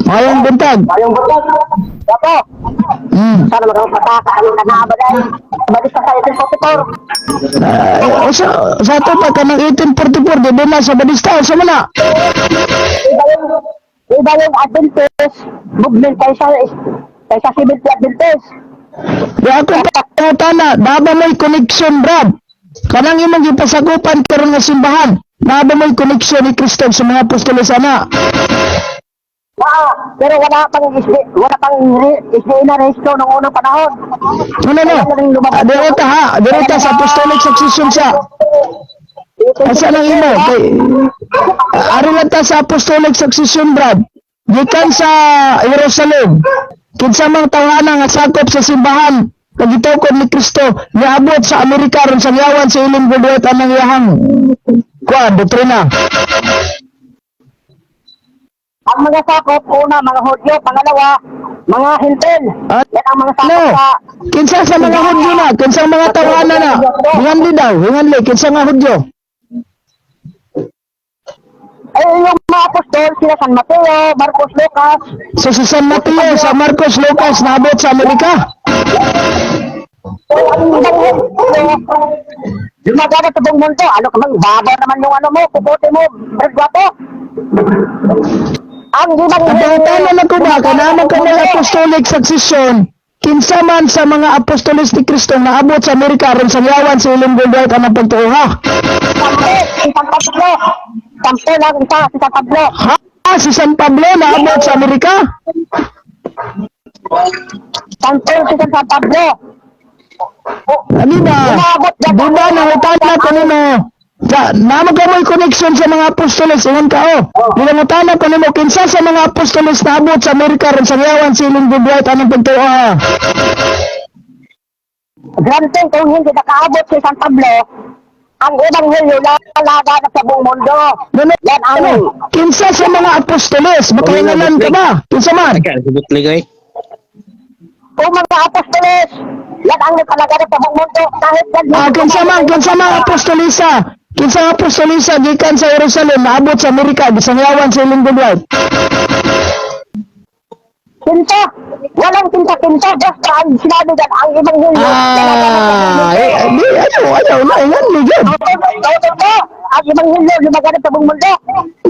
Mayong buntag. Mayong buntag. Dato. Sana magpataka ang kanaba dahil. Balik ka sa 1844. Uh, sa, sa ato pa kanang 1844 di ba na sa Badista sa man na? Iba yung Adventist movement kaysa Seventh Adventist. Di ako pangutana, naa ba mo'y connection, Brad? Kanang imong gipasakupan karon nga simbahan, naa ba mo'y connection ni Kristo sa mga apostoles ana? Waa, pero wala pang SDA na rehistro noong unang panahon. No. Ah, diri ta ha, diri ta sa apostolic succession sa. Asa lang imo kay ari lang ta sa apostolic succession, Brad. Gikan sa Jerusalem. Kinsa mang tawhana nga sakop sa simbahan pagitukod ni Kristo niabot sa Amerika ron sangyawan si Ellen Goodwhite anang iyahang kuan doktrina? Ang mga sakop, una, mga Hudyo, pangalawa, mga Hentil. Ah, Yan ang mga sakop no. sa Kinsa sa mga Hudyo na? Kinsa ang mga tawhana na? Hinganli daw, hinganli kinsa nga Hudyo? Ay, yung mga apostol, sila San Mateo, Marcos, Lucas. So si San Mateo, sa Marcos, Lucas naabot sa Amerika. So, ang ibang Hudyo, gumagana sa buong mundo. Ano ka bang babaw naman yung ano mo, kukote mo, Brad Guapo. Ang ibang Ang pangutana na ko ba, kanama ka ng apostolic succession, kinsa man sa mga apostoles ni Kristo naabot sa Amerika aron sangyawan si Ellen Goldwhite ang pagtuo, ha? Sampo, si San Pablo. Sampo lang isa, si San Pablo. Ha? Si San Pablo naabot sa Amerika? Sampo si San Pablo. Ano ba? Di ba nangutana ko nimo? Sa, naman ka mo'y connection sa mga apostoles, ingon ka oh. Nangutana ko nimo, kinsa sa mga apostoles naabot sa Amerika aron sangyawan si Ellen Goldwhite anong pagtuo, ha? Granting kung hindi nakaabot si San Pablo, ang ebanghelyo lalaganap sa buong mundo. No, Yan ang ano? Kinsa sa mga apostoles, makahingalan ka ba? Kinsa man? Teka, butlig ay. Kung mga apostoles, yan ang nagpalaganap sa buong mundo kahit yan Ah, kinsa man apostolisa? Kinsa nga apostolisa gikan sa Jerusalem naabot sa Amerika gisangyawan sa Ellen Goodwife? Kinsa, walang kinsa-kinsa, basta ang sinabi dyan, ang ebanghelyo lalaganap sa buong Ah, mundo. eh, di ayaw, ayaw na ingan ni gyud. Totoo to, ang ebanghelyo lumaganap sa buong mundo.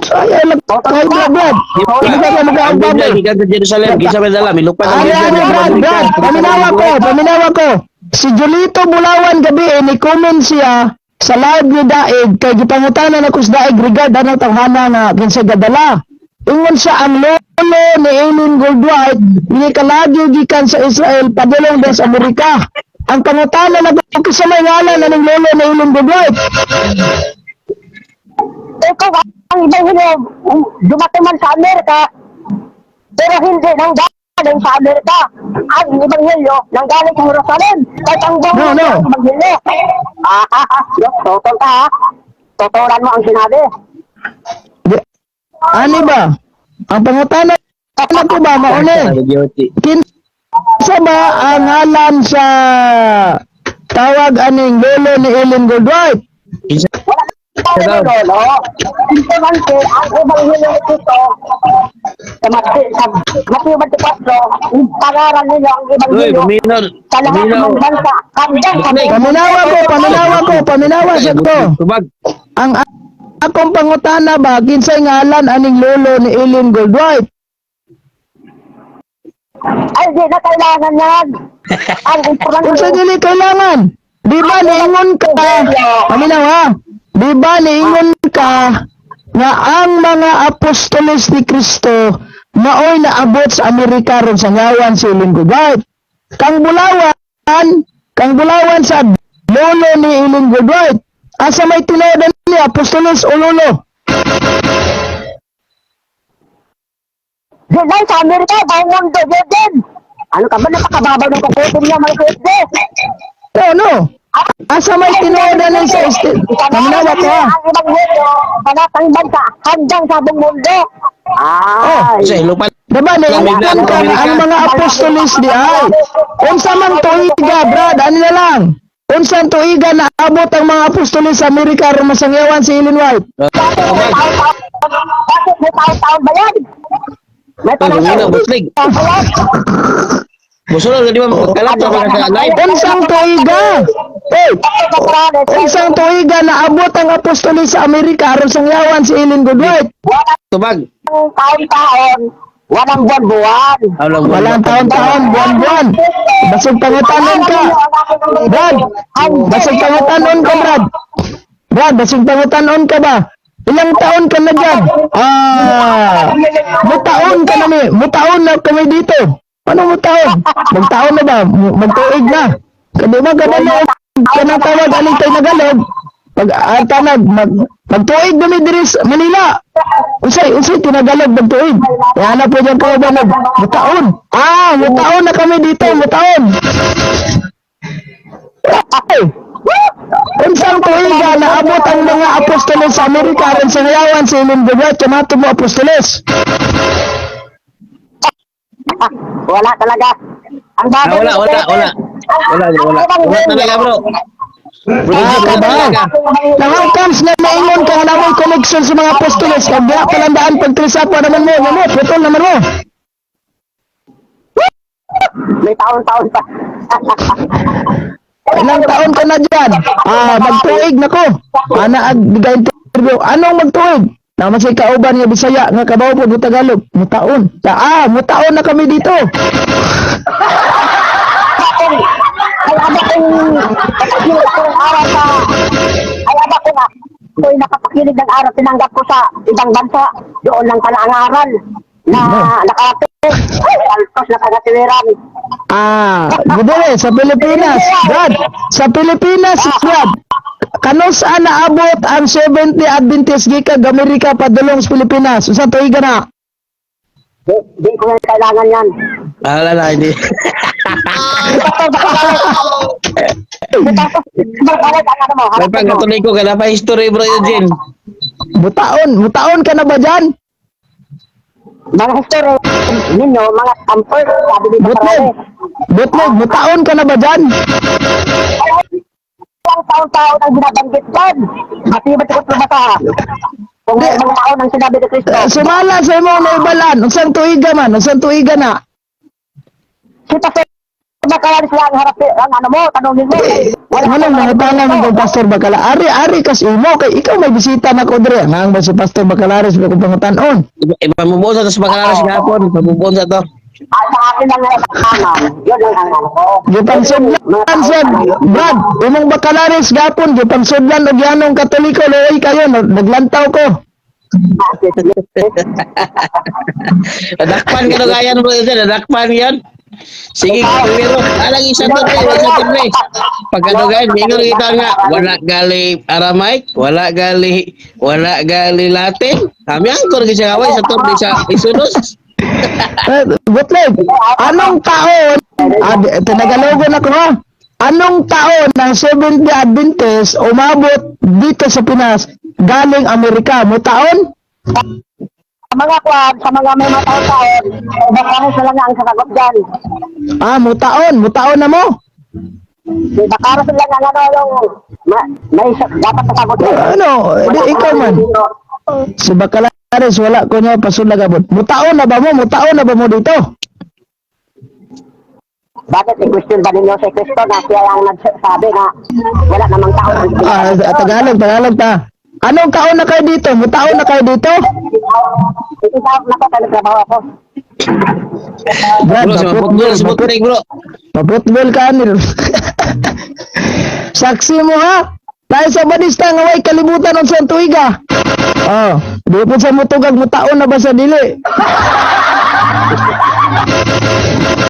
Ayaw lang kay Brad. Brad. Hindi ka Ang Biblia makaabot. gikan sa Jerusalem, kinsa may dala, milupan ang Ari Biblia ari sa Brad, Amerika. Brad, paminawa ko, paminawa ko. Si Julito Bulawan gabi eh, ni comment siya sa live ni Daig kay gipangutanan ako sa Daig regard anang tawhana nga kinsa gadala. Ingon siya ang lolo ni Ellen Goldwhite ni gikan sa Israel padulong din sa Amerika. Ang pangutana na ko kinsa may ngalan aning lolo ni Ellen Goldwhite? Eh kung ang ebanghelyo dumating man sa Amerika, pero hindi nang galing sa Amerika. Ang ebanghelyo nang galing sa Jerusalem. Kahit ang buong No, mundo no. ang ebanghelyo. Ah, ah, ah. Diyos, totoo ka ha. Tuturan mo ang sinabi. Ani ba? Ang pangutana na ko ba mauni? Kinsa ba ang ngalan sa tawag aning lolo ni Ellen Goldwhite? Kinsa Wala daw? na lolo. Importante, ang ebanghelyo ito sa Mateo 24, yung pangaral ninyo ang Uy, ebanghelyo buminaw. sa lahat Buminaw. ng bansa hanggang sa buong Paminawa ko, paminawa ko, paminawa sa ko. Tubag. Ang akong pangutana ba kinsay ngalan aning lolo ni Ellen Goldwhite? Ay, di na kailangan yan. Ang importante, Unsa dili kailangan? Di ba niingon ka? Paminaw ha? Di ba niingon ka nga ang mga apostoles ni Kristo maoy naabot sa Amerika ron sa ngawan si Ellen Goodwhite? Kang Bulawan sa lolo ni Ellen Goodwhite. Asa may tinuod ni apostoles o lolo? di lang sa Amerika, buong mundo, yun din. Ano ka ba, napakababaw ng kukutin niya, mga kukutin. No, no. Asa may tinuod ni sa este. Paminawa ko ha. Ang ebanghelyo, sa lahat ng bansa, hanggang sa buong mundo. Oh. Ay, Sa ilupan. Diba, niingon ka nga ang mga apostoles di ay. Unsa man tuiga, Brad, ano na lang? Unsa tuiga na abot ang mga apostoles sa Amerika aron masangyawan si Ellen White? bakit may taon-taon ba yan? May Ay, gumina, butlig. Musulod, di ba, magkalat na mga sa live. Unsang tuiga? Hey, unsang tuiga naabot ang apostoles sa Amerika aron sangyawan si Ellen Goodwhite? Tubag. Walang taon-taon, walang buwan-buwan. Walang Walang taon-taon, buwan-buwan. Basig pangutanon ka. Brad, basig pangutanon ka, Brad. Brad, basig pangutanon ka ba? Ilang taon ka na dyan? Ah, mutaon ka na mi. Mutaon na kami dito. Ano mutaon? Magtaon na ba? Magtuig na. Kadi ba ka na kanang tawag aning tay Tagalog? Pag tanag magtuig na mi diri sa Manila. Unsay unsay tinagalog magtuig? Wala po diyan ko ba mag mutaon. Ah, mutaon na kami dito, mutaon. Ay! Unsang tuiga naabot ang mga apostoles sa Amerika aron sangyawan si Ellen Goodwhite kanato mo apostoles? Wala talaga. Ang Ah, bagay wala, wala, wala. Wala, wala. Wala talaga, bro. Bro, Ah, wala kabaw. talaga. Now, how comes na maingon ka nga namoy connection sa mga apostoles? Kag diha palandaan pagtrisa pa naman mo, mo, putol naman mo. May taon-taon pa. Ilang taon ka na dyan? Ah, magtuig na ko. Ana ag interview. Anong magtuig? Naman sa kauban nga Bisaya nga kabaw po Tagalog. Mutaon. Ah, mutaon na kami dito. Ay, aba kung napakilig ako ng araw sa... Ay, aba kung ako'y nakapakilig ng araw, tinanggap ko sa ibang bansa. Doon lang pala ang aral na nakarating. Ay, altos na kagatiwiran. Ah, gudere sa Pilipinas. Brad, sa Pilipinas, Brad. Kano saan naabot ang 70 Adventist gikan Amerika padulong sa Pilipinas? Unsa tuiga na? Di ko yan kailangan yan. Ah, wala na, hindi. Pastor, baka Pastor, baka ang ano mo, May harapin mo. pagkatuloy ko, kaya pa history, bro, Eugene. Mutaon, mutaon ka na ba dyan? Mga history ninyo, mga scamper, sabi ni Pastor Butlog. Ale. Butlog, mutaon ka na ba dyan? Ilang taon-taon ang binabanggit dyan. Matibat ko ba Kung may mga taon ang sinabi ni Kristo. Eh, sumala sa imo naibalan. Unsang tuiga man? Unsang tuiga na? Si Pastor Bacalaris lang ang harap, ang ano mo, tanongin mo. Wala Anong kang mga alam mo dito. Pastor Bacala? Ari ari kas imo kay ikaw may bisita na ko diri. Ang ba si Pastor Bacalares ba kung pangutanon? Iba mo sa tas Bacalaris gapon, pamubuon sa to. Ah, sa akin lang ang nakaman. Yun lang ang ano ko. Gipang sudlan siya, Brad, imong Bacalares gapon gipang sudlan og yanong Katoliko luoy kayo naglantaw ko. Nadakpan ka na yan, bro, Eugene. Nadakpan yan. Sige, pero alang isa to, pre, isa to, pre. Pagkadugayan, mingon kita nga, wala gali Aramaic, wala gali Latin. Kami ang kung siya away sa to, sa Exodus. Eh, Butlog, anong taon, ah, tinagalogon ako ha, anong taon ng Seventh-day Adventist umabot dito sa Pinas galing Amerika? Mo taon? Sa mga kwan, sa mga may mga taon-taon, Bacalaris na lang ang sasagot dyan. Ah, mo taon, mo taon na mo? Si Bacalaris lang ang ano yung may dapat sasagot dyan. Eh, ano, di, ikaw man. Si Bacalares, wala ko niya pasulag abot. Mo taon na ba mo? Mo taon na ba mo dito? Bakit i-question ba ninyo si Kristo na siya ang nagsabi na wala namang taon ang Ah, Tagalog, Tagalog ta. Anong taon na kayo dito? Mo taon na kayo dito? Ito na ko, kaya nagtrabaho ako. Brad, Bro, sa football, sa football, bro. Maputbol ka nil. Saksi mo ha. Dahil sa badista nga way kalibutan unsa ang tuiga. Oh, di po sa mutugag mutaon na ba sa dili?